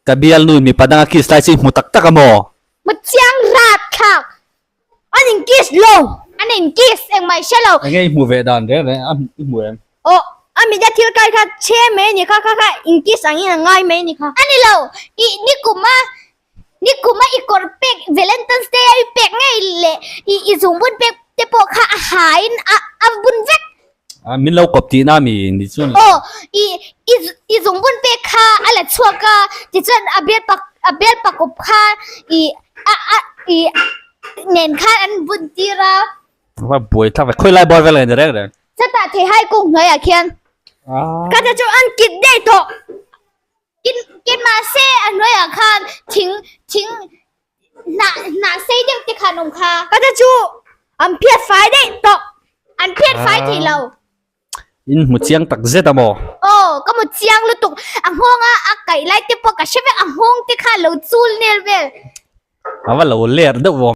Ka bialnu in mipa danga kiss lai chu i hmu tak tak a maw? Hmu chiang rat thlak. An in kiss lo. An in kiss engmah i hre lo. Enge i hmuh ve dan reng reng a i hmu em? Aw, a mit a thil kai kha chhe mai a ni kha, kha kha in kiss angin a ngai mai a ni kha. A ni lo, i nikum a nikum a i kawr pek Valentine's Day a i pek ngei leh i i zungbun pek te pawh kha a ha in a a bun vek. A min lo kawp tihna mi ni chuan. Aw, i i i zungbun pek kha a la chhuak a, tichuan a bial pak a bial pakawp kha i a a i nen khan an bun tir a. Va buai thlak ve, khawi lai bawr vel nge ni reng reng. Chutah theihai kung hnuaiah khian. Ka ta chu an kit daih tawh. Kin kin mahse a hnuaiah khan thing thing hnah hnah sei deuh te khan awm kha. Ka ta chu an phiat fai daih tawh. An phiat fai thei lo. In hmu chiang tak zet a maw? Aw, ka hmu chiang lutuk. A nghawnga a kaih lai te pawh ka hre vek, a nghawng te kha lo chul nel vel. A va lo ler deuh vawng.